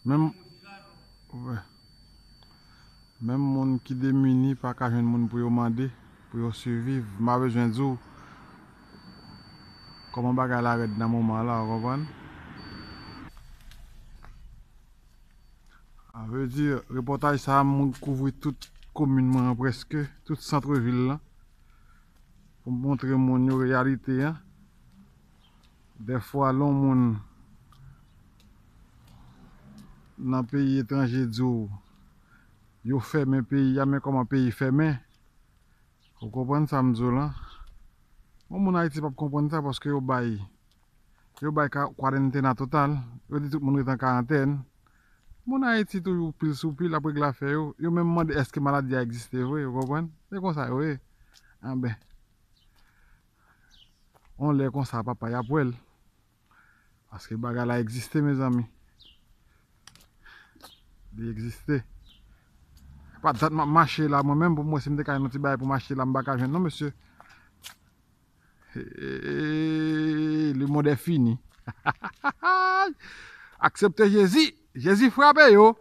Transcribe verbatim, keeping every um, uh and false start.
Menm, wè. Menm moun ki demini pa ka jwenn moun pou yo mande, pou yo siviv. M pa bezwen di w kòman bagay la rèd nan moman la, ou konprann? A vle di, repòtaj sa a, m kouvri tout komin mwen an prèske, tout sant vil la, pou m montre moun yo reyalite an. Dèfwa, lè yon moun nan peyi etranje di w yo fèmen peyi a, men kòman peyi fèmen. Ou konprann sa m di w lan? Yon moun Ayiti p ap konprann sa paske yo bay, yo bay ka-, kwarantena total. Yo di tout moun ret an karantèn. Moun Ayiti toujou pil sou pil ap regle afè yo. Yo menm mande èske maladi a egziste vre, ou konprann? Se konsa yo ye. Anben, yon lè konsa, papa, y ap wè l. Paske bagay la egziste, mezanmi. Li egziste. Pa dat m ap mache la, mwen menm, pou m wè si m te ka jwenn yon ti bagay pou m achte la, m pa ka jwenn, non, mesye. Hey, le monde est fini. Aksepte Jezi. Jezi frape yo.